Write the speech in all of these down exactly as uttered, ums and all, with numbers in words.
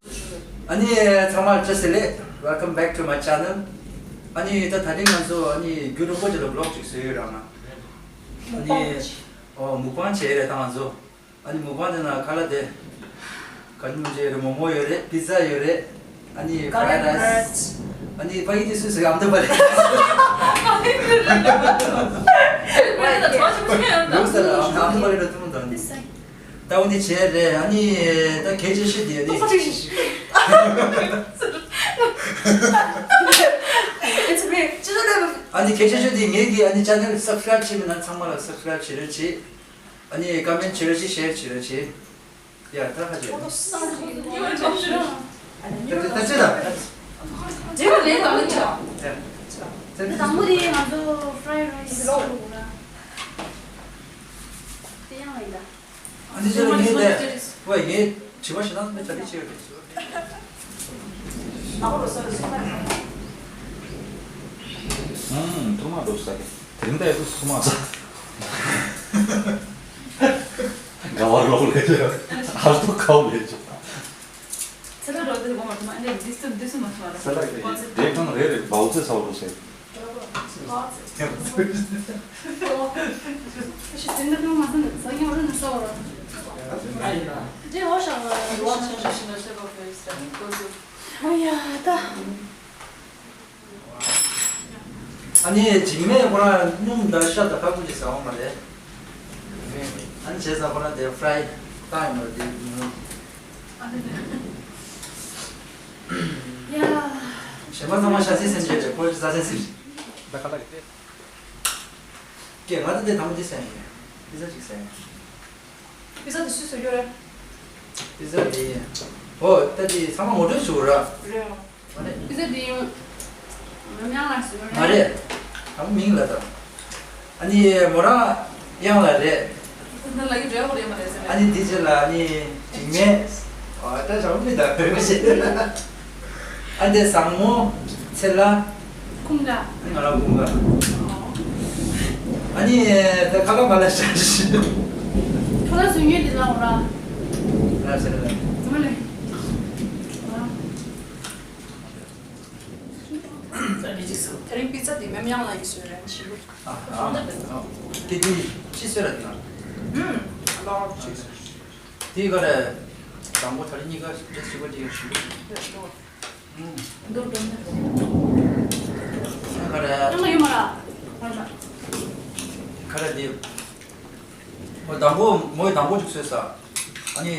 ཨ་ནི་ཚང་མ་བཀྲ་ཤིས་བདེ་ལེགས། Welcome back to my channel. ཨ་ནི་ད་ད་རིང་ང་ཚོ་ཨ་ནི་རྒྱུན་རིང་པོ་ཅིག་ལ་vlog་ཅིག་བཟོས་ཡོད་ར་ང་། ཨ་ནི་ཨོ་mukbang་བྱས་རེད་ད་ང་ཚོ། ཨ་ནི་mukbang་དེ་ན་ཁ་ལག་དེ་ག་ནི་མི་བྱས་རེད། མོག་མོག་ཡོད་རེད། pizza་ཡོད་རེད། ཨ་ནི་fried rice། ཨ་ནི་ཕ་གི་དེ་སུས་ཟེར་ཨམ་ད་པ་རེད། ཡོད་ས་རེད། ཨམ་ད་པ་རེད་ཐུང་དང་། ད་འོ་འདི་བྱས་རེད། ཨ་ནི་ད་གལ་ཆེ་ཤོས་དེ་ནི། It's okay. ཅི་ལ་ཨ་ནི་གལ་ཆེ་ཤོས་དེ་ངེད་ཀྱི་ཨ་ནི་channel་subscribe་བྱས་མེད་ན་ཚང་མ་ལ་subscribe་བྱེད་རོགས་བྱེད། ཨ་ནི་comment་བྱེད་རོགས་བྱེད། share་བྱེད་རོགས་བྱེད། ཡ་ད་ཁ་ཅིག་ད་ཅི་ད། རེ་བ་ལས་ལ་ལ་ཆ། ཡ། དང་པོ་དེ་ང་ཚོ་fried rice་ལོག་རུ་ར། དེ་ཡང་ལ་ཡིན་ད། ཨ་ནི་ཅི་ལ་ངས་དེ། ཝེ་ངས་དྲི་བ་ཞིག་ན་མི་ཚ་ལི་ཅི་ཡོད་རེད། ཨང་ཐུར་མ་འགྲོ་ས་གི་དེ་རིང་ད་ཡག་པོ་ཐུར་མ་ཟ། དགའ་བ་རོགས་ལས་ཆོག་ཨར་ཏོ་ཁའུ་ལས་ཆོག་ཚེ་ལ་རོ་དེ་གོ་མ་ཐུབ་མ་ཨ་འདྲ་འདི་སུ་འདི་སུ་མ་ཐུབ་མ་ར། ཚེ་ལ་གི་དེ་གང་རེ་རེ་བའུ་ཚེ་ས་འོ་རུ་སེ། ཤི་དེ་འདྲ་ཐུབ་མ་སོང་ནས་ས་ཡོང་རུ་ནས་ས་འོ་ར། དེ་འོ་ཤ་བ་ར། ཨོ་ཡ་ད། ཨ་ནི་འཇིགས་མེད་ཁོ་རང་སྣུམ་དང་ཤ་དང་ཁ་ཁུ་ཅིག་ཟ་བ་མ་རེད། ཨ་ནི་བྱས་ཙང་ཁོ་རང་དེ་fried་བཏང་ཡོད་མ་རེད་དེ། ཡ། གཞན་པ་ཚང་མ་ཤ་ཚའི་སེམས་ཅན་རེད། ཁོ་རང་རྩྭ་ཚའི་སེམས་ཅན། ད་ཁ་ལག་གི་སྟེ། ཀྱེ་ང་ད་དེ་དང་པོ་དེ་ཟ་ཡིན། pizza་ཅིག་ཟ་ཡིན། pizza་དེ་སུས་བཟོས་ཡོད་རེད། pizza་དེ། ཨོ་ད་དེ་ཚང་མ་ངོ་སྤྲོད་བྱུང་ར། རེད། མ་རེད། pizza་དེ་ཡང་། རམ་དབྱངས་ལགས་སུ་རེད། མ་རེད། དང་པོ་མིང་ལ་དང་། ཨ་ནི་མོ་རང་དབྱངས་ལགས་རེད། ད་ལ་ཡི་འབྲེལ་བ་རེད་མ་རེད་ཟེར་ནས། ཨ་ནི་དེ་རྗེས་ལ་ཨ་ནི་འཇིགས་མེད། ཨ་ད་ཞང་མི་ད་བོད་པ་ཞིག་ཨ་འདི་བཟང་མོ། ཚེ་ལ། ཁུང་ཀ་ཨ་ནི་ང་རང་ཁུང་ཀ་ཨ་ནི་ད་ཁ་ལག་མ་ལ་ཤ་ཤི། ཁ་ལག་བཟོ་མཁན་དེ་ལ་འོ་ར། ལ་ཟེར་ལ། ཙི་མ་ལེ། ད་རིང་པི་ཙ་དེ་མེམ་ཡང་ལ་ཡིན་ཟེར་རན་ཞིག་ཨ་ཨ་དེ་དེ་ཅི་ཟེར་ར་དེ་ན། ཨུམ། ལོ་ཅི་ཟེར། དེ་ག་རེ། དང་པོ་ད་རིང་གཉིས་ཀ་འདྲེས་ཞིག་པ་དེ་ཡང་ཞིག་འདུག་འདུག་ག་རེ། ཡང་ཡོད་མ་ར། ག་རེ་དེ། མོ་དང་པོ་མོའི་དང་པོ་ཅིག་བཟོས་ས། ཨ་ནི།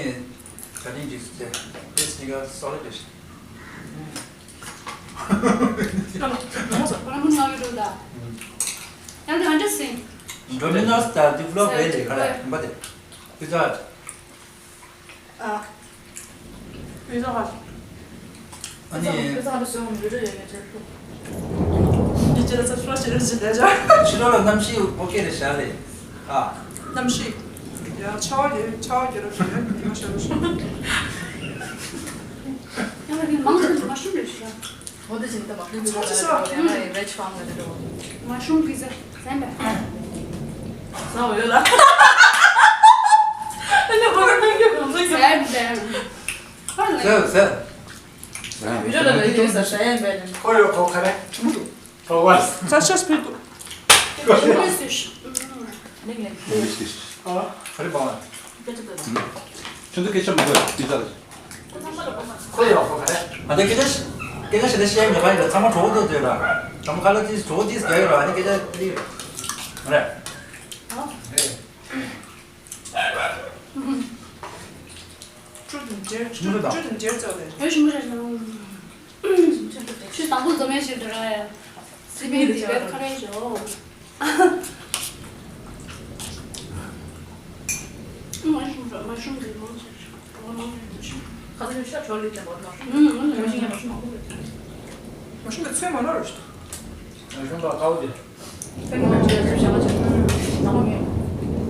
ད་རིང་ཅིག་བཟོས། དེ་ནི་ག་སོ་ལེ་དེ། ཁོ་རང་མོ་ནང་ཡོད་འགྲོ་ད། ཡང་དེ་ཨ་འདྲ་སེང་། འགྲོ་མི་ནོར་ད་དེ་ཕློག་བས་ལས་ག་རེ་མ་དེ། བུ་ཚ། ཨ། བུ་ཚ་ཧ། ཨ་ནི། བུ་ཚ་ཧ་ལ་སོང་མི་རེ་ཡོད་ངེས་ཅེར་ཕུ། ཉི་ཅི་ལ་ཚ་ཤོ་ཤི་རེ་ཞི་ལེ་ཇ། ཕྱི་ལོགས་ལ་གནམ་གཤིས་ཨོ་ཁེ་རེད་ཤག་ལེ། ཨ། གནམ་གཤིས། ཡ་ཆར་པ་ཡོད་ཆར་པ་རྒྱག་རོགས་ཞུ་ཡ་ཉི་མ་ཤར་རོགས་ཞུ། ཡང་ལ་ནི་མང་ཆེ་མ་ཤུམ་རེད་ཤག་འོ་དེ་བཞིན་དུ་མ་ཤུམ་ཚོ་ཅི་ཟ། ཝེཇ་ཕང་ལ་འགྲོ། མ་ཤུམ་པི་ཛ་ཟན་པ། ཟ་འོ་ཡོད་ལ། ཨ་ནི་ཧོར་ནང་གི་གོམས་སྲོལ་ཟན་ཟན། ཧོར་ལ། ཟན་ཟན། ཡུ་རོ་ལ་ལ་ཡོད་ས་ཟ་ཡན་པས་ནི། ཁོ་ཡོད་ཁོ་ཁ་རེ། ཁྲི་མོ་འདུག་ཁོ་བ། ས་ཤ་སྤུས་འདུག་ཁོ་ཤ་སྤུས་འདུག་ཨ་ཁ་རེ་པང་ལ། ཁྱོད་ཚོ་སྐད་ཆ་མི་དགོས་པི་ཛ་ལ། ཁོ་ཡོད་ཁོ་ཁ་རེ། ཨ་ནི་སྐད་ཆ་སྐད་ཆ་ཞིག་ལ་བཤད་མི་ཁ་ཡིན་ལ་ཚང་མ་གྲོགས་འདུག་ཟེར་ལ། ཚང་མ་ཁ་ལ་ཏིས་གྲོགས་ཏིས་རྒྱ་ཡོད་ལ་ཨ་ནི་སྐད་ཆ་ཏི་རེད། ཁྲུ་དང་འབྲེལ་ཁྲུ་དང་འབྲེལ་ཙོག་ལས། ཡོད་ཞིམ་པོ་རེད་ཤག་ཆུ་དང་པོ་འཛོམས་ཡས་ཞིག་འདྲ་ར་ཡ། སི་པན་དེ་བས་ཁ་རེ་ཞོ། མ་ཤུམ་ར་མ་ཤུམ་གི་མང་ཆེ་ཤོ་མང་ཆེ་ཤོ། ཁ་སང་ཤ་ཁྲོ་ལི་ལ་མ་ཤུམ་མང་པོ་རེད། མ་ཤུམ་གི་ཚོད་མ་ནོར་ར་ཤོ། མ་ཤུམ་ལ་དཀའ་བོ་དེ།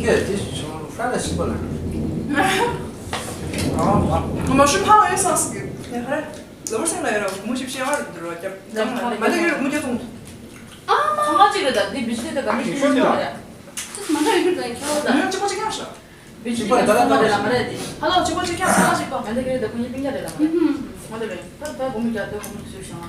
ཀྱེ་དེ་ཤོང་ཧྥ་ལ་ཞིག་པ་ལ། ཨ་མ། ང་མ་ཤུམ་ཕང་ཨེ་སང་སི་གི་ཡ་ཧ་ར། ལོ་སེང་ལ་ཡ་ར་གུ་མོ་ཞིབ་ཤེས་ཨ་ར་འདི་ར་རྒྱབ་རྒྱབ་མ་ལ་ཡ་ར་གུ་མོ་རྒྱ་ཐོང་། ཨ་མ། ཚང་མ་གཅིག་རེད་ད་འདི་བི་ཇི་ལི་ད་ག་མི་ཤུམ་ཤུམ་ཡ། ཅིག་མ་འདྲ་ཡོད་རྒྱུ་ད་ཡིན་ཁྱོད་ད། ང་གཅིག་པ་གཅིག་ཡང་ཤ། བི་ཇི་པི་ལ་ད་ལ་ད་རེད་ལ་མ་རེད་དེ། ཧ་ལོ་གཅིག་པོ་གཅིག་རྐྱང་ཚང་མ་གཅིག་པོ། ང་འདི་གི་རེད་དེ་ཁོང་གཉིས་སྤུན་ཀྱག་རེད་ལ་མ་རེད། ང་འདི་རེད་ད་ད་སྒོར་མོ་བརྒྱ་ད་སྒོར་མོ་བཅུ་བཞག་ང་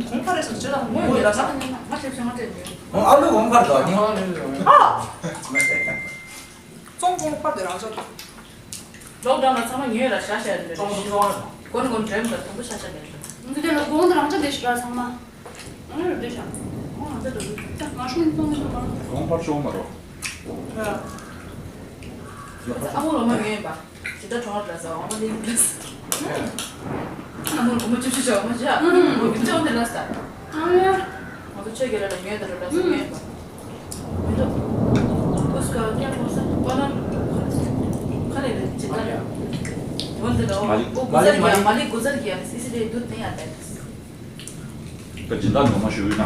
གོང་ཁ་རེད་ཟེར་ཅི་ལ་ངོ་ཡོད་ལ་ས་ང་ཁྲེབ་ཤ་ང་ཁྲེབ་ཡོད། ཨ་ལུ་གོང་ཁར་དོ་ནི། ཨ། ཙོང་ཀོང་པར་དེ་རང་ཚོ། ལོག་ཌའུན་ལ་ཚང་མ་ཉོས་ལ་ཤ་ཤ་རེད། ཙོང་ཙོང་ཙོང་། གོན་གོན་འགྲེམ་ལ་དང་པོ་ཤ་ཤ་རེད། འདི་དེ་ལ་གོང་དུ་རང་ཚོ་དེ་ཞིག་ལ་ཚང་མ། ང་རེད་དེ་ཤ། ཁོང་རང་ཚོ་དེ་ད་ང་ཤུང་ཙོང་ཙོང་པར། གོང་པར་ཅོང་མ་རོ། ཨ་མོ་ལོ་མ་ངན་པ། ཇི་ལྟར་གྲོང་ལ་ཟ་འོ་མ་ལིང་ལ་ཟ། ཨ་མོ་ལོ་མ་བཅུ་བཞི་ཤོག་མ་བྱ། མོ་བི་ཅོང་དེ་ལ་ཟ། ཨ་ཡ། ང་ཚོ་ཆོས་རྒྱལ་ལ་ཉོས་དང་ར་ལ་ཟ་ངན་པ། མི་འདུག་ཨུ་སྐ་ཉ་མོ་ས་པ་ན། ཁ་ནས་ལས་ཇི་ལྟར། འོན་ཏེ་ལ་འོ་མ་ལི་གུ་ཟར་གི་ཡ་མ་ལི་གུ་ཟར་གི་ཡ་སི་སི་རེ་དུ་ནེ་ཡ་ཏེ། ད་ཇི་ལྟར་ངོ་མ་ཞུ་ཡིན་ན།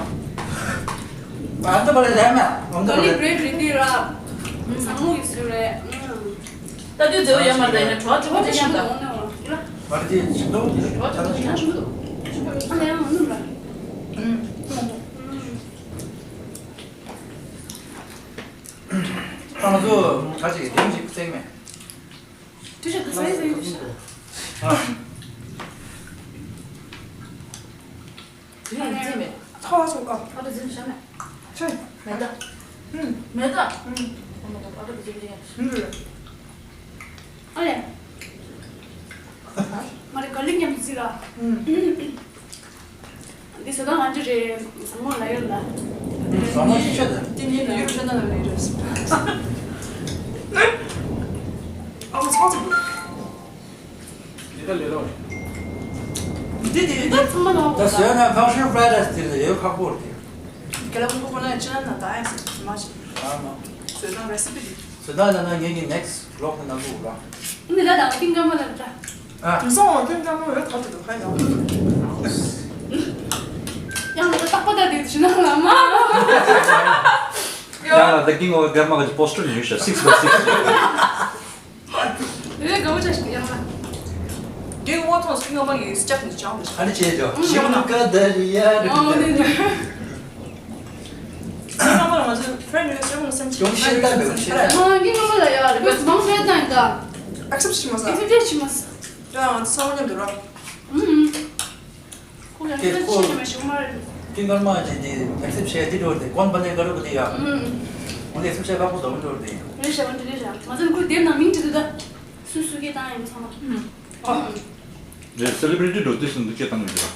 ཨ་ད་པ་ལ་ལས་མ་ཨོམ་ད་པ་ལ། མ་ལི་བྲེ་བྲེ་དི་ར། ཟང་མོ་ཡི་སུ་རེ། ད་དུས་མཛེས་པོ་ཡོད་མ་རེད་ཡིན་ན་གྲོགས་ཆུང་ཆུང་ཞིག་ད། མ་རེད་དེ་ཇི་ལྟར་འོང་དེ་ར། གྲོགས་ཆུང་ཆུང་ཞིག་ད། ཨ་ལས་ཡང་ནུ་ར། ཨུམ། ཁོང་ཚོ་ག་ཅིག་དེང་ཞིག་བསྲེགས་མེད། དུས་ཆད་དུ་བསྲེགས་བསྲེགས་དུས་ཆད། ཨ། དུས་ཡིན་རྩིས་མེད། ཚ་བ་སོགས་ཀ་ཨ་ད་འཛིན་བྱ་མེད། ཆོས། མེད་ད། ཨུམ། མེད་ད། ཨུམ། ཨ་མ་ད་ཨ་ད་འཛིན་བྱ་ཡིན། ཨུམ། ཨ་ལས། མ་རེད་ག་ལི་མཉམ་དུ་བརྩིས་ར། ཨུམ། འདི་ཟ་ད་ང་ཚོ་རེད་ཟ་མོ་ལ་ཡོད་ལ། ཟ་མོ་ཤི་ཤ་ད། དེ་ནས་ཡུ་རོབ་ཤ་ད་ལ་ཡོད་རེད། ཨ་མ་ཚང་ཚང་། འདི་ད་ལས་རོགས། འདི་དེ་ད་ཚང་མ་ལ་ད་ཟོས་ན་ཕང་ཤིང་ཕ་རའི་རའི་སི་དེ་ལ་ཡོད་ཁག་པོ་རེད། རྒྱ་ལ་ཀུན་ཀུན་ཁོ་ན་ཡང་ཕྱི་ན་ན་ད་ཡང་ཟེར་མ་ཤེས། ཨ་མ། བཟོས་ན་རེ་སི་པི་དེ། བཟོས་ན་ན་ན་ངེད་ཀྱི་ནེག་སི་ལོག་ཏུ་ནང་དུ་འོ་ར། འདི་ལ་དང་ཀིང་ཀ་མ་ལ་འདྲ། ཨ། དེང་སང་འོ་ཀིང་ཀ་མ་ཡོད་ཐག་ཏུ་འདུག་ཧ་ཡང་། ཡང་ལ་རྟག་པ་ད་དེ་ཞུ་ན་ལ་མ། ཡང་ལ་ད་ཀིང་ཀ་མ་གི་པོ་སི་ཊར་ཉོས་ཤག་སིགས་བའི་སིགས། རེ་དགའ་བོ་ཆ་ཞིག་ཡང་ལ། རྒན་དབང་ཐོག་སྐྱིད་སྔ་མ་ཡིན་ལྕགས་ནས་བྱང་དུ། ཨ་ནི་བྱས་ཀྱང་ཤེས་ཀ་ད་རི་ཡ་རི། ཨ་ནི་ནི། སྐྱིད་སྔ་མ་ལ་ང་ཚོའི་ཕྲན་ནས་སེམས་ལ་སེམས་ཅིག་ཡོང་ཤེས་ལྟ་མེད་པ་ཤེས་ལྟ། ཨ་ནི་སྔ་མ་ལ་ཡ་རི་བེ་སི་མང་ཚོད་ད་ཡིན་ད། ཨེག་སེབ་ཤི་མ་ས། ཨེག་སེབ་ཤི་མ་ས། ད་ང་ཚོ་ཚང་མ་མཉམ་དུ་རོགས། ཨུམ། ཁོ་ལ་ཁྱེད་ཁོ་ཁྱེད་ཀྱི་མ་ཞུ་མ་རེད། ཀིང་ཀ་མ་ཅིག་དེ་ཨེག་སེབ་བྱས་དེ་འགྲོ་དེ་གོན་པ་ནས་ག་རུ་ག་དེ་ཡ། ཨུམ། འོ་དེ་ཨེག་སེབ་བྱས་ཁག་པོ་དོ་འགྲོ་དེ། རེད་ཤག་འོ་འདི་རེད་ཤག་ང་ཚོ་ཁོའི་དེབ་ནང་མིང་བྲིས་འདུག་ད། སུ་སུ་སྐད་བཏང་ཡིན་ཚང་མ། ཨུམ། ཨ། རེད་སེ་ལེ་བྷི་རི་ཊི་འགྲོ་དུས་སུ་འདི་སྐད་བཏང་ཡོད་རེད།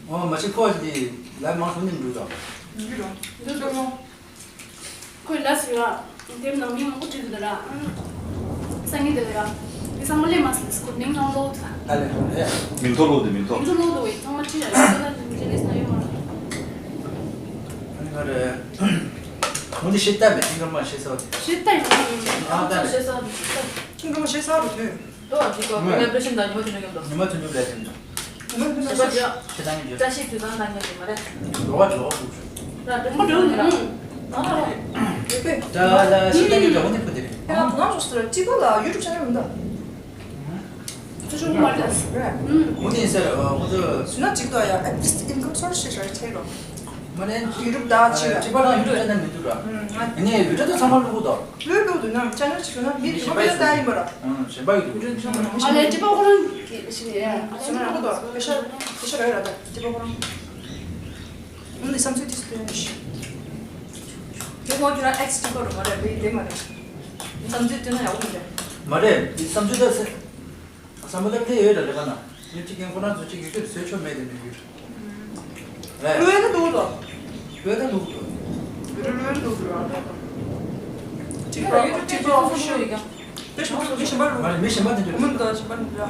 ཨུམ། འོ་མ་ཤི་ཁོ་ཅིག་དེ་ལ་མང་སུ་ནས་འགྲོ་དང་། འགྲོ་དང་། འགྲོ་དང་། ཁོས་ལབ་ཟེར་བ། དེབ་ནང་མིང་མང་པོ་བྲིས་འདུག་ད་ར། སང་ཉིན་དེ་ལ་ར། དེ་ཚང་མ་སླེབས་མ་སོང་ཟེར་ཁོ་མིང་ཚང་མ་ཀློག་འདུག་ཨ་ལས་རེད། མིང་ཐོ་ཀློག་འདུག་མིང་ཐོ། མིང་ཐོ་ཀློག་འདུག་བས་ཚང་མ་བྲིས་ར་ཡོད་ད་ལྟ་འདི་ལས་ན་ཡོད་མ་རེད། ཨ་ནི་ག་རེ། ཁོང་འདི་ཤེས་ལྟ་མེད་ཀིང་ཀ་མ་ཤེས་ས་བ་དེ། ཤེས་ལྟ་ཡོད་མ་རེད། ཨ་ལྟ་མེད། ཤེས་ས་བ་དེ་ཤེས་ལྟ། ཀིང་ཀ་མ་ཤེས་ས་བ་དེ། ལོ་ཨ་ཅིག་གོ་ཀོ་ལེ་བོ་རེ་ཤན་དང་ཉི་མ་ཐུན་ཉོ་གམ་དང་། ཉི་མ་ཐུན་ཉོ་ལས་ཐུན་དང་། ཉི་མ་ཐུན་ཉོ་ལས་ཐུན་དང་། ཁྱེད་དང་ཉོ་རྒྱུ། བཀྲ་ཤིས་དུས་བཟང་དང་ཉོ་རྒྱུ་མ་རེད། རོ་བ་ཇོ་བ་ཕུག་ཆུ། ར་དེ་མོ་འགྲོ་ནི་ར། ཨ་ར། ཨེ་པེ། ད་ལ་ཤེས་དང་ཉོ་རྒྱུ་འོ་ནི་ཕུ་དེ་རེད། ཡ་ང་ཚོ་སུ་ར་ཅི་གོ་ལ་ཡུ་ཊུབ་ཆེ་ནལ་མི་འདུག་ཐུ་ཆུ་མ་རེད། རེད། འོ་ནི་ཟེར་ཨ་ཁོ་ཚོ། སུ་ན་ཅིག་ཏོ་ཡ་ཨེ་ཏིས་ཨིན་ཀམ་སོར་སི་ཤེས་ར་ཆེ་རོ། མ་ནས་ཡུ་ཊུབ་ད་ཆེ་ར། ཅི་པ་རང་ཡུ་ཊུབ་ཆེ་ནལ་མི་འདུག་ར། ཨ་ནི་ཡུ་ཊུབ་ད་ཚང་མ་ལུག་གོ་དོ། ལོས་ལོས་འདུག་ན་ཅ་ནལ་ཅིག་ཡོད་ན་མི་རིག་པ་ལ་ལྟ་ཡིན་པ་ར། ཨང་གཞན་པ་ཡོད་འདུག་ཨ་ལས་ཅི་པ་ཁོ་རང་གི་ཞིག་ཡ། སུ་ན་ར་ཁོ་དོ་དེ་ཤ་དེ་ཤ་ར་ར་ད་ཅི་པ་ཁོ་རང་། ཨུ་ནི་བསམ་ཚུལ་དེ་སུ་སྟོན་ཞིག་དེ་ཁོ་ཁྱོད་རང་ཨེག་སི་ཅི་པ་རུ་མ་རེད་བེ་དེ་མ་རེད། བསམ་ཚུལ་སྟོན་ན་ཡག་པོ་མི་འདྲ། མ་རེད་དེ་བསམ་ཚུལ་ད་སེ། བསམ་བློ་ལེན་ཡོད་ལ་ལེ་ག་ན། ཡུལ་གཅིག་གིན་ཁོ་རང་ཚོ་གཅིག་ཡུལ་ཤུལ་བཟོས་ཆོག་མེད་དེ་མི་ཡུལ། རེད། ལོས་ནི་འདུག་དོ། ལོས་ནི་འདུག་དོ། ལོས་ནི་འདུག་དོ། གཅིག་པ་གཅིག་པ་ཨོ་ཕི་ཤལ་ཡིན་ཀྱང་། དེ་ཞིག་མི་ཞིམ་པ་ལུག་མ་རེད་མི་ཞིམ་པ་དེ་འདྲ། མི་འདུག་ཞིམ་པ་འདུག་ཡ།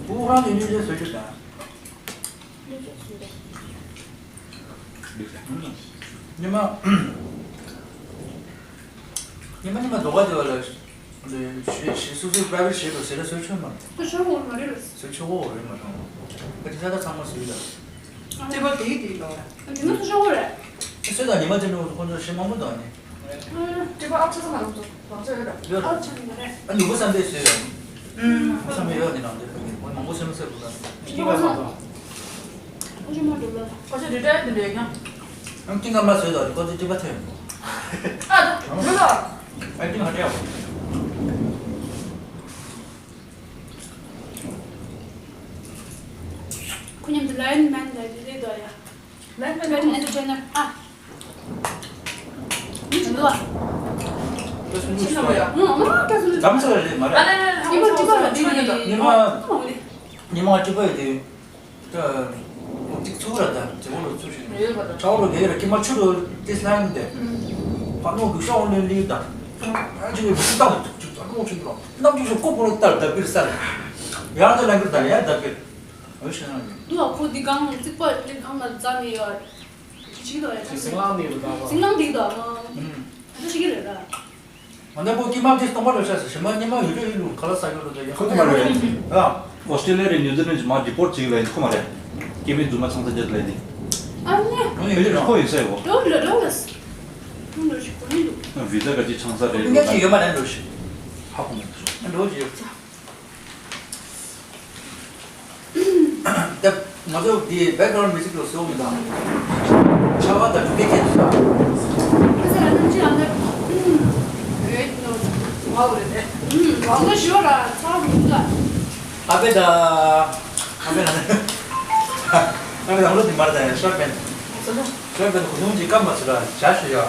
ཨུ་རང་ཡུལ་ཤུལ་བཟོས་ཆོག་ད། ཉི་མ། ཉི་མ་ཉི་མ་རྡོ་ཁ་དེ་བ་ལ། ཞེ་ཞེ་སོ་སོའི་པ་རའི་ཝེ་ཊི་ཞེ་དྲག་ཟེར་ན་བཟོ་ཆོག་མ་རེད། བཟོ་ཆོག་གོ་མ་རེད། བཟོ་ཆོག་གོ་རེད་མ་རེད། ཁ་ཅིག་ས་ད་ཚང་མ་བཟོས་ལ། ལྟེ་བ་དེ་ཡི་དེ་ཡི་ལ། དེ་ནི་བཟོ་ཆོག་གོ་རེད། ཁྱེད་ཚོས་ད་ཉི་མ་དེ་འགྲོ་ཁོང་ཚོ་ཞེ་མང་པོ་འདུག་ནི། ལྟེ་བ་ཨ་ཆ་ས་མ་རུང་ཚོ་རང་ཚོ་ཡོད་ར། ཡོད་ར། ཨ་ཆ་ནི་མ་རེད། ཨ་ཉུ་གུ་བསམ་པས་བཟོས་ཡོད། ཨུམ། བསམ་པས་ཡོད་ནི་རང་དེ་ཁོ་ནི་མང་པོ་བཟོས་མ་ཟེར་གོ་ད། ཁྱེད་ཚོ་མ་འགྲོ་ལ། ཁོ་ཚོ་རི་ཊ་ཡར་དེ་འདྲ་ཡོད་ཀྱང་། ཡང་ཏིང་ཀ་མ་བཟོས་དོ་རེད། ཁོ་ཚོ་ཏིང་པ་ཐོན། ཨ་མི་ལ། ཨ་ཏིང་ཧ་ཏྲེ་ཡ། ཁོ་མཉམ་དུ་ལ་ཡོན་མན་ལ་ཡོན་ལས་དོ་ཡ། ལ་ཡོན་མན་ལ་ཡོན་ཨེན་ཊར་ཊེ་ནར་ཨ། མི་འདུག་ཨ། ཁྱེད་སུ་འདུག་ཤོག་ཡ། ཨ་མ་ལ་ཀ་སུ་འདུག་ཙམ་ཚོ་རེད་མ་རེད། ཉི་མ་ཀྲི་པ་ཡོད་དེ། ཉི་མ་ཀྲི་པ་ཡོད་དེ། ད་ཅིག་ཚུགས་ར། ད་ཇེ་བོ་ལ་ཚུགས་ཤིག་ཁྲ་བོ་ལ་གེ་ར་ཀི་མ་ཆུ་རོ་ཏི་སི་ལ་ཡིན་ཏེ། ཕ་ནོ་གི་ཤོག་ལེ་ལི་ད། ཨ་ཅིག་གི་ཏག་ཏུ་ཅིག་ད་ནོ་ཆུ་རོ་ནམ་ཅིག་ཤོག་ཀོ་པོ་ལ་ཏར་ད་པིར་སར། ཡང་ད་ལ་གི་ད་ཡ་ད་པིར། ཨོ་ཤ་ན་ཡིན། དུ་ཨ་ཁོ་འདི་གང་ཚིག་པ་འདི་གང་ལ་ཛ་ནི་ཡོད། ཅི་ཅིག་ད་ཡ་ཅིག་སིང་ལང་ནི་ཡོད་ད་བ། སིང་ལང་འདི་ད་མ། ཨ་ཅིག་གི་རེད་ད། ང་ཚོ་ཀི་མ་དེ་སྟོང་པ་རེད་ཤག་ཟེར། ཞི་མ་ཉི་མ་ཡོད་རེད་ལུ་ག་ལ་ས་ཡོད་རེད་ཡ། ཁོ་ཐུ་མ་རེད། ཨ། ཨོ་སི་ཀྲི་ལི་ཡ་རེད། ནིའུ་ཛི་ལན་རེད། མ་ཌི་པོར་ཊི་བྱེད་ཀྱི་ལ་ཡིན། ཁོ་མ་རེད། སྐྱེ་དམན་རྫུན་མ་ཚང་ས་རྒྱབ་ལ་ཡིན། ཨ་ནི། ཨ་ནི་ཡོད་རེད། ཁོ་ཡིན་ས་ཡོད། ཌོ་ལ་ཌོ་ལ་སི། ཁོ་འགྲོ་ཞིག་གོ་ནི་འདུག་ཝི་ཟ་ག་ཅི་ཆང་ས་རེད། ཨ་ནི་ཅི་ཡོད་མ་རེད། འགྲོ་ཞིག་ཧ་གོ་མེད་འགྲོ་ཞིག་ད་ང་ཚོ་འདི་བེག་གྷ་རའུན་མིའུ་ཛིག་ལ་བཟོ་མི་དང་། ཆར་པ་དང་འབྲུག་སྐད་ཁྱད་དུ་འཕགས། ཨ་ས་ར་ནམ་ཅི་ཨ་མེ། ཨུམ། རེད་ནོ། ཝའོ་རེད་དེ། ཨུམ། ཝའོ་ལ་ཞོ་ར་ཚ་རུ་ད། ཨ་བེ་ད། ཨ་བེ་ད། ཨ་བེ་ད་ཧོ་ལོ་དི་མར་ད་ཡ་ཤོར་བེན། ཨ་ས་ལོ། ཤོར་བེན་གོ་ནུང་ཅི་སྐམ་མ་ཚུ་ར་ཇ་ཤོ་ཡ།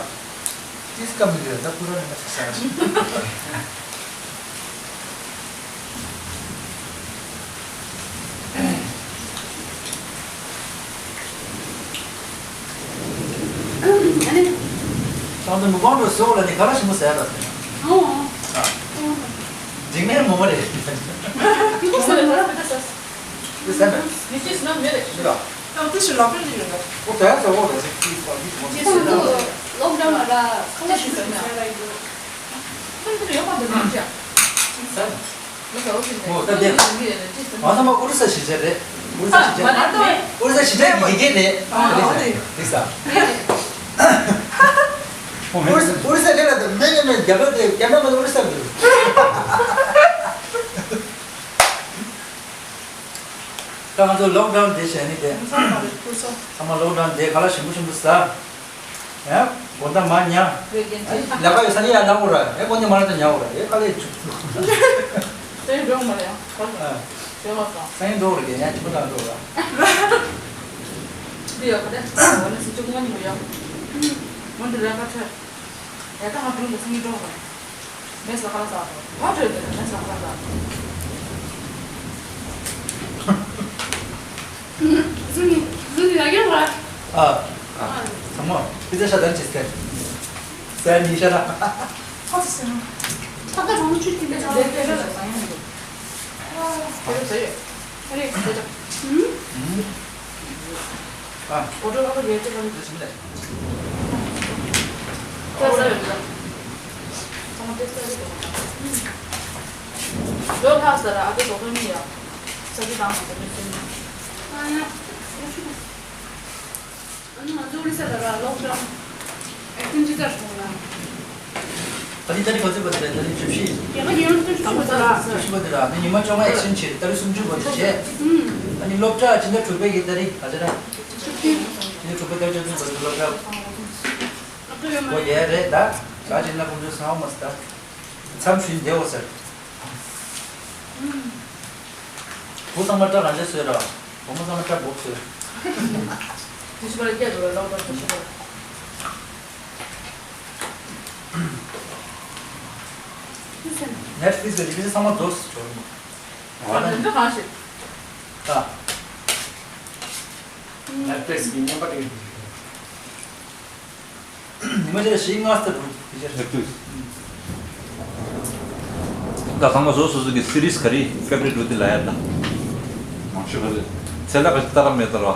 ཏིས་ཀ་མི་རེད། ད་ཁུ་ར་ནི་མ་ཚ་ས། ཨ་ནི། ད་ལྟ་མི་གོང་དུ་སོགས་ལ་ནི་ག་ར་ཞིམ་པོ་ཟས་ལ་ཟེར། ཨོ། ཨ། འཇིགས་མེད་མོ་མ་རེད། ཡི་གུ་ཟེར་ལ་ཟ་ཟ། ཟ་ཟ། ཡི་གེ་ཟ་མེད་རེད། ཞིག་ལ། ད་དུ་ཞིག་ལག་པ་ལ་ཡོད་ལ། ཨོ་དེ་ཚོ་འོ་དེ་ཚོ་ཀི་ཀོ་ལི་ཀོ་ལི། ལོག་ཌའོན་ལ་ཁ་ལག་ཞིག་ཟ་ན། ཁོང་ཚོ་ཡོད་པ་འདི་མ་འཇགས། ཟ། ཨོ་ད་དེ། ང་ཚང་མ་ཨོ་རི་ས་གཞིས་ཆགས་རེད། ཨོ་རི་ས་གཞིས་ཆགས། ཨོ་རི་ས་གཞིས་ཆགས་ཀྱི་དགེ་རྒན་རེད། ཨོ་རི་ས། རེད་ས། ཨོ་རི་ས་ཨོ་རི་ས་རེད་ལ། དེ་མེད་མེད་མེད། རྒྱ་ནག་དེ་རྒྱ་ནག་མ་ཨོ་རི་ས་རེད། ད་ང་ཚོ་ལོག་ཌའོན་དེ་བྱས་ནི་དེ། ཚང་མ་ལོག་ཌའོན་དེ་ག་ལ་ཞིམ་པོ་ཞིམ་པོ་ཟ། ཡ། དགོང་དག་མ་ཉལ། ལས་ཀ་ཡོད་ས་ནི་ཡ་ལ་འོ་ར། ཨེ་དགོང་ཉལ་མ་ར་ད་ཉལ་འོ་ར། ཨེ་དཀའ་ལས་བྱུང་། སེང་འགྲོ་མ་རེད་ཡ། ཨ། ཞོ་བ་སོང་། སེང་འགྲོ་རེད་ཡ། ཅི་མ་ད་འགྲོ་ར། འདི་ཡོད་ག་དེ། འོ་ན་སུ་ཅུང་ངོ་ཉི་མ་ཡོད། མོ་འདི་ར་ཁ་ཁྲ། ཡ་ད་ང་འགྲོ་འདི་སེང་འགྲོ་ར། མེད་ས་ཁ་ལ་ས་ཁ་ཁྲ་ཡོད་དེ་མེད་ས་ཁ་ལ་ས། ཟུ་ནི་ཟུ་ནི་ཡ་གྱོང་ར། ཨ། ཨ། ཚང་མ་ཕི་ཛ་ཤ་དང་ཅི་སྟེ། ཟ་ནི་ཤ་ར། ཨ་ཙི་སེ་ན། ད་ལྟ་རང་ཆུ་ཐིག་ལེ་ཆ་ལེ་ལེ་ལ་ཟ་ཡང་འདུག་ཨ་ཟེར་ཡོད། ཨ་རེ་ཟེར་ཡོད། ཨ། ཨོ་ཏོ་ཨ་ཁ་རེད་ཅེས་པ་ནི། ཟེར་ལེ། ད་ཟ་ཡོད་ད། ཚང་མ་དེ་ཟ་ཡོད་དོ། ལོ་ལྷག་ཟ་ར་ཨ་ཁེ་དོ་ཁོ་ནི་ཡ། ས་ཅི་དང་མ་དོ་ནི་སེམས། ཨ་ཡ། ཨ་ནི་ང་ཚོ་ཨོ་རི་ས་ལ་ར་ལོག་ཌའོན་ཨེག་སི་ཊེན་ཌི་ཅི་ལྟར་བྱུང་ལ། ད་ནི་ད་ནི་ག་ཚོད་པ་དེ་རེད། ད་ནི་བཅུ་བཞི། ཡ་ག་ཡང་བཅུ་བཞི་པ་དེ་ར། བཅུ་བཞི་པ་དེ་ར། ད་ཉི་མ་བཅོ་ལྔ་ཨེག་སི་ཊེན་ཌི་བྱེད། ད་རེས་སུམ་ཅུ་པ་དེ་བྱེད། ཨུམ། ད་ནི་སློབ་གྲྭ་ཕྱི་ཟླ་དྲུག་པའི་གི་ད་རེས་ག་ཚོད་ར། ཕྱི་ཟླ་དྲུག་པའི་ཟླ་བཅུ་བདུན་པ་དེ་སློབ་གྲྭ། ཨོ་ཡ་རེད་ད། ད་ཕྱི་ཟླ་དགུ་བཅུ་སང་མ་སི་ད། མཚམས་ཞུས་བསྡད་འོ་ཟེར། ཨུམ། བུ་ཚང་མ་སྐྲ་རང་བྱས་བཟོས་ར། བུ་མོ་ཚང་མ་སྐྲ་སྦུག་བཟོས། དུས་ཕྱི་པར་སྐྱེལ་འགྲོ་བའི་ལོག་པར་དུས་ཕྱི་པར། ནེཊ་ཕི་ལིག་སི་གི་ཚང་མ་རྫོགས་སུ་འགྲོ་རུང་། ཨ་ནི་འདི་གང་ཞིག་ད། ནེཊ་ཕི་ལིག་སི་གི་བརྙན་པར་དེ། ཉི་མ་ཆེ་བཞི་ལྔ་ཙམ་འགྲོ་དེ་ཆེ། ལེགས་བཏུས། ད་ཚང་མ་བཟོ་སོ་སོ་གི་སི་རིས་ག་རེ་ཕེ་ཝ་རི་ཊི་འདྲ་པོ་དེ་ལབ་ཡ་ད། མང་ཤོས་ག་རེ། ཚེ་ལ་ག་ཅི་ཏཱ་ར་མེད་ད་རོ།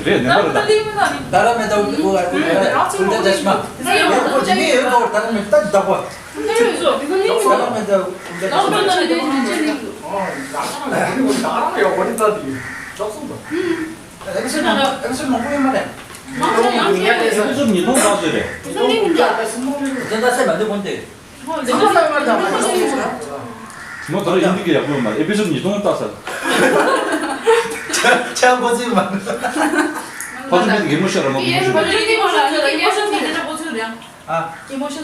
རེད་ནི་མ་རེད་ད། ཏཱ་ར་མེད་ད་འུ་གོ་ག་ཀུན་ད་ཀུན་ད་ཇ་ཆི་མ། ཡོད་གོ་ཇི་ནི་ཡོད་གོ་ཏཱ་ར་མེད་ད་ད་གོ། ཏཱ་ར་མེད་ད་ཀུན་ད་ཇ་ཆི་མ། ཨེ་པི་སོཌ་མང་པོ་ཡོད་མ་རེད། ཨེ་པི་སོཌ་མང་པོ་ཡོད་མ་རེད། ཨེ་པི་སོཌ་ཉིས་སྟོང་ལྷག་ཙམ་རེད། དེ་འདྲ་སེམས་མ་འདི་ཀུན་ཏེ། མོ་ད་རུང་ཧིན་དི་གི་ཡག་པོ་ཡོད་མ་རེད། ཨེ་པི་སོཌ་ཉིས་སྟོང་ལྟ་ས། ཆ་མགོ་ཚོས་མ། ཨ་ཙི་མི་གི་མོ་ཤ་ར་མ་གི་མོ་ཤ།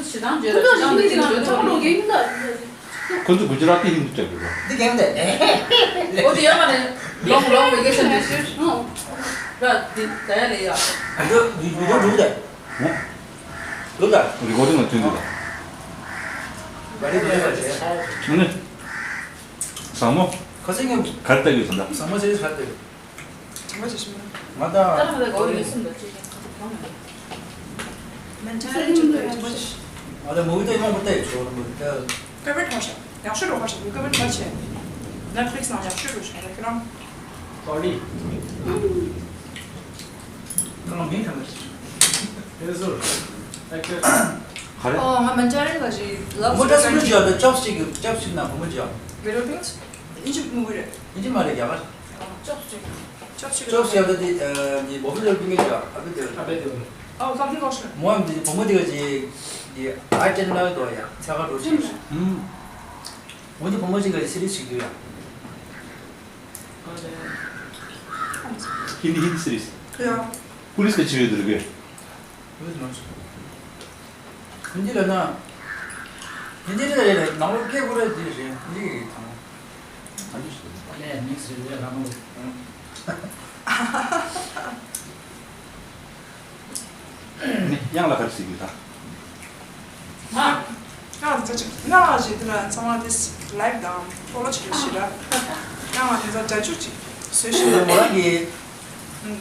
ཨ། ཁོ་ཚོ་གུ་ཇི་ར་ཏི་ཧིན་དུ་སྐྱབས་རེད། འདི་རྒན་དེ། འོ་དེ་ཡང་མ་རེད། ལོང་ལོང་བེ་ཀེ་ཤན་རེད་ཤི། ར་དེ་ད་ཡ་ལེ་ཡ། འདི་འདི་འདི་འདུག་དེ། འདུག་ད། རི་གོ་དེ་ང་ཐོན་འདུག་ད། བ་རི་བ་རི་བ་རི། ཨ་ནི། བཟང་མོ། ཁ་སང་ངས་ག་རེ་ལྟ་གི་ཡོད་ཟེར་ན། བཟང་མོ་ཟེར་ག་རེ་ལྟ་གི་ཡོད། དྲི་མ་བྱེད་ཤི་མ། ང་ད། ད་ལྟ་ང་ད་གོ་ཡོད་སུམ་ད་ཅི་ཡང་ཁ་ཐུག་གང་མ་རེད། མན་ཆ་རེ་ཅུང་ད་ཡོད་པ་ཤི། ང་ད་མུ་ད་ཡོང་པ་ད་ཡོད་ཆོག་མུ་ད། ཀ་བེ་ཐོ་ཤ། ཡག་ཤོས་རོ་ཁ་ཤ་ཀ་བེ་ཐོ་ཆེ། ནེཊ་ཕི་ལིག་སི་ནང་ཡག་ཤོས་རོ་ཤ་རེ་ཁྱོད་རང་། ཀོ་ལི། ཁྱོད་རང་མིང་གང་ག་ཤི། དེ་ཚོ། ཨེག་ཊར། ག་རེ། ཨོ་ང་མན་ཆ་རེ་ལ་ཞིག་ལབ་མོ་ད་སུ་མོ་ཇི་ཡོད་ད་ཅོབ་སི་ཊིག་ཅོབ་སི་ཊིག་ན་བུ་མོ་ཇི་ཡོད། མི་རོ་ཕིང་། ཨིན་ཇི་མུ་བི་རེད། ཨིན་ཇི་མ་རེད་རྒྱ་གར། ཅོབ་སི་ཊིག་ཅོབ་སི་ཊིག་ཅོབ་སི་ཊིག་ཡོད་ད་དེ་ནི་བོ་བི་ལ་ཕིང་གི་ཡོད་ཨ་བི་དེ། ཨ་བི་དེ། ཨོ་ཀམ་ནི་ལོ་ཤི། མོ་ཡང་དེ་བུ་མོ་དེ་ག་ཅི་དེ་ཨ་ཅན་ལ་དོ་ཡ་ཚེ་ག་འགྲོ་ཅི། ཧུམ། འོ་དེ་བུ་མོ་ཅི་ག་ཅི་སི་རི་ཞིག་དུ་ཡ། ཧིན་དི་ཧིན་དི་སི་རི་ས། ཡ། པུ་ལི་སི་ག་ཅི་ཡོད་དུ་རུ་གི། ཧིན་དི་ལ་ན། ཧིན་དི་ལ་རེད་ནང་ལོ་སྐད་ཁོ་རེ་དེ་རེད་ཧིན་དི་གི་དང་། ཨ་ནི་ཞིག་ལས་དམིགས་སུ་ཡོད་ལ་མོ། ནི་དབྱངས་ལ་ག་རེ་ཟེར་གྱི་ད། ང་། ང་ཚོ་ཅིག་ང་ལ་ཞིག་དེ་ལ་ཚང་མ་དེ་ལའེབ་དང་ཕོ་ལོ་བྱེད་ཞིག་ལ། ང་ང་དེ་ཚོ་རྒྱ་ཇུག་ཅིག་བཟོས་ཞིག་ལ། མོ་རང་གི། ཨུ།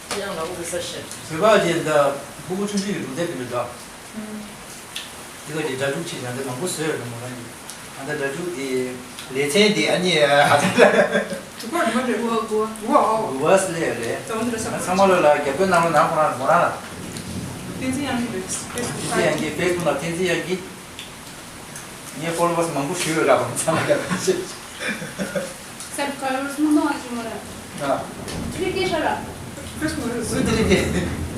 དབྱངས་ལ་དབུ་གི་ས་ཤེ། བོད་པ་ཅིག་ད་ཕྲུ་གུ་ཆུང་ཆུང་གི་སྒྲུང་དེབ་དེ་འདྲ་འདྲ། ཨུ། དེ་ག་དེ་སྒྲ་འཇུག་བྱེད་ཀྱང་དེ་མང་པོ་བཟོས་ཡོད་རེད་མོ་རང་གིས། ཨ་ད་སྒྲ་འཇུག་དེ་ལེ་ཚན་དེ་ཨ་ནི་ཨ་ད། དུ་པར་དུ་མ་རེད་གོ་གོ་གོ་ཨོ། གོ་བ་སི་ལེ་རེད། དོན་དུ་ས་ཚང་མ་ལོ་ལ་རྒྱབ་སྐྱོར་གནང་རོགས་གནང་ཁོ་རང་མོ་རང་ལ། བསྟན་འཛིན་དབྱངས་སྐྱིད་ཕེ་སི་བྷུག་བསྟན་འཛིན་དབྱངས་སྐྱིད་ཕེ་སི་བྷུག་ལ་བསྟན་འཛིན་དབྱངས་སྐྱིད། ངས་ཕོ་ལོ་ཝར་སི་མང་པོ་ཞུས་ཡོད་ར་བ་ཚང་མ་རྒྱབ་སྐྱོར་བྱེད། སབ་སི་ཀ་རའི་བར་སི་མང་པོ་ཞིག་མ་རེད། ཨ། ཅི་ཕི་སྐད་ཤོད་ར། ཕེ་སི་བྷུག་ལ་སུ་དེ་རེད་དེ། ཕེ་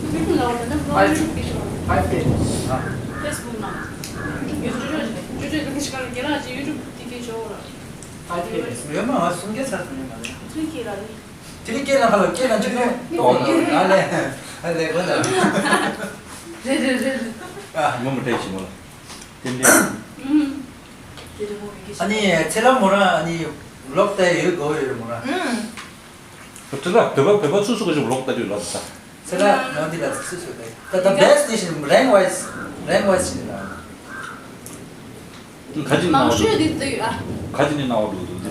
སི་བྷུག་ལ་འོ་ད་ན་ཕ་ཡི་ཕེ་སི་བྷུག་ཕ་ཡི་ཕེ་སི་བྷུག་ཨ། ཕེ་སི་བྷུག་ནང་། ཡུ་ཊུབ་ཡུ་ཊུབ་ཡུ་ཊུབ་དེ་སྐད་ཤོད་ར། རྒན་ལགས་ཀྱིས་ཡུ་ཊུབ་དེ་སྐད་ཤོད་ར། ཕ་ཡི་ཕེ་སི་བྷུག་ཡོད་མ་ང་སུམ་བརྒྱ་ཚར་སོང་ཡོད་མ་རེད། ཚུན་སྐད་ར་རེད། དེ་རིང་སྐད་ལ་ཧ་ལ་སྐད་ལ་འཇིགས་རུང་ཨོ་ལ་ལ་ལ་ལ་གོ་ལ། རེད་རེད་རེད་རེད། ཨ་ངོ་མ་སྤྲད་ཤི་མོ་ལ། ཏན་ཏན། ཨུམ། ཨ་ནི་ཚེ་ལྷ་མོ་རང་ཨ་ནི་ལོག་ལྟ་ཡོད་དགོས་ཡོད་རེད་མོ་རང་། ཨུམ། ཚེ་ལྷ་བོད་པ་བོད་པ་སུ་སུ་ག་ཞིག་ལོག་ལྟ་རྒྱུ་ལབ་ས། ཚེ་ལྷ་ནང་འདི་ལ་སུ་སུ་ལྟ་ད་ད་བེ་སི་ཊི་ནེ་ཤན་རེང་ཝའི་སི་རེང་ཝའི་སི་ནི་ལ། ཁ་ཅིག་ནང་མང་ཤོས་འདི་ལྟ་ཡོད་ཨ། ཁ་ཅིག་ནི་ནང་འདུག་འདུག་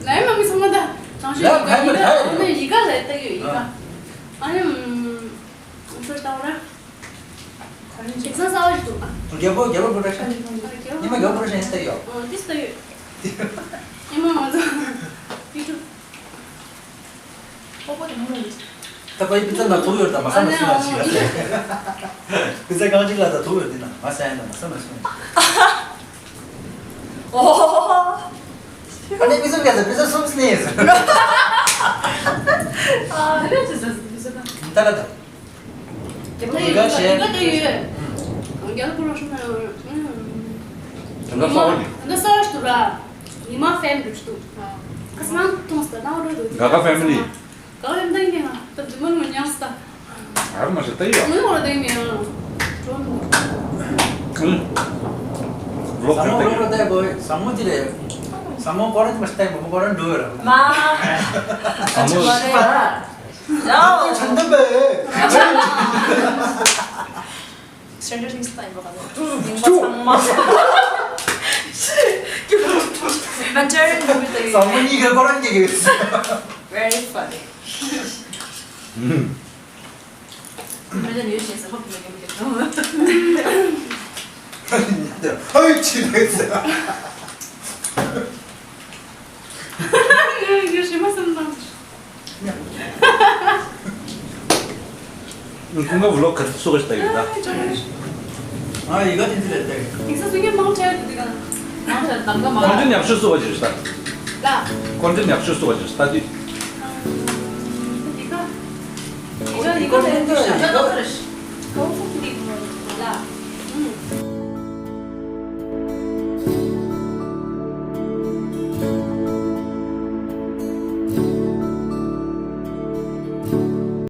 ལའི་མ་མི་ཚང་མ་ད་ཅང་ཤོས་ལ་ཡི་ག་ཁ་ཡི་ག་ལ་ཡི་ག་ཨ་ནི་ཡི་ག་ལ་ལྟ་ཡོད་ཡི་ག་ཨ་ནི། ཨུམ། ཁོས་ལྟ་བ་ར། དེང་སང་གསར་བ་ཞིག་འདུག་ཨ། རྒྱལ་པོ་རྒྱལ་པོ་པོ་རོ་ཤན། ཉི་མ་རྒྱལ་པོ་པོ་རོ་ཤན་ཡིན་ལྟ་ཡོད། ཨོ་འདི་ལྟ་ཡོད། ཉི་མ་ང་ཚོ་ཡུ་ཊུབ། ཨོ་པོ་དེ་མོ་རེད། ད་པའི་པི་ཙ་ན་ཐུག་ཡོད་ད་མ་ས་མ་སུ་ན་ཞིག་ཡ། པི་ཙ་གང་ཅིག་ལ་ད་ཐུག་ཡོད་དེ་ན་མ་ས་ཡ་ན་མ་ས་མ་སུ་ན་ཞིག་ཨོ། ཨ་ནི་པི་ཙ་ག་ས་པི་ཙ་སུམ་སི་ནི་ཨ་ལེ་ཅི་ས་པི་ཙ་ད། ད་ལ་ད། རྒྱ་མི་ཡི་ག་བཤད། ཡི་ག་དེ་ཡོད། རྒྱ་ལ་པོ་རོ་ཤོན་ན་ཡོད། དེ་འདྲ་གསར་བ་ནི། དེ་འདྲ་གསར་བ་ཞིག་འདུག་ར། ཉི་མ་ཕེམ་འདྲ་ཞིག་འདུག་ཁ་སང་མཐོང་སོང་ད་ནང་རོ་འདུག་ག་ག་ཕེ་མི་ལི། ག་ག་ཕེ་མི་ལི་ཡིན་ན་ད་དུ་མ་ལུང་ཉམས་སོང་ད། ཨ་མ་ཞིག་ལྟ་ཡོད། མི་ལུང་ར་ད་ཡིན་ཡང་། འགྲོ་མི་འགྲོ། ལོག་ཟ་མོ་ལྟ་ལོག་ཡོད། ར་ལྟ་གོ་ཟ་མོ་དེ་རེད། ཟ་མོ་ཀོ་ར་ནི་མ་ལྟ་མོ་མོ་ཀོ་ར་འགྲོ་ཡོད་ར། མ། ཟ་མོ་ཞིག་པ། ཡའོ། ཁྱོད་འདི་པས། སེན་ཊར་ཊིང་སི་ལྟ་ཡིན་པ་ག་ལ། ཡིན་པ་ཚང་མ། མ་ཅར་ནུ་མི་ལྟ་ཡོད། ཟ་མོ་གཉིས་ཀ་ཁོ་རང་གི་གི། Very funny. མི་ལ་ཉོས་བྱས་ཟ་མ་ཕུད་ལ་ཉོ་མི་ཁྱེར་སོང་། ཧོ་ཡི་ཆི་ལེ་ཟེར། ངས་ཞེ་མ་བསམ་བཏང་། ཁོང་ག་བློག་ག་ཚོད་སུ་ག་ཞིག་ལྟ་ཡོད་ད། ཨ་ཡི་ག་དེ་ཚོ་ལ་ལྟ་ཡོད། དེང་སང་སུ་ངས་མང་ཆེ་དེ་ག་མང་ཆེ་དམ་ག་མང་། ཀོན་ཊེན་ཊི་ཡག་ཤོས་སུ་ག་ཞིག་ལྟ། ལ། ཀོན་ཊེན་ཊི་ཡག་ཤོས་སུ་ག་ཞིག་ལྟ་དུས། དེ་ག་དེ་ག་དེ་ག་དེ་ག་དེ་ག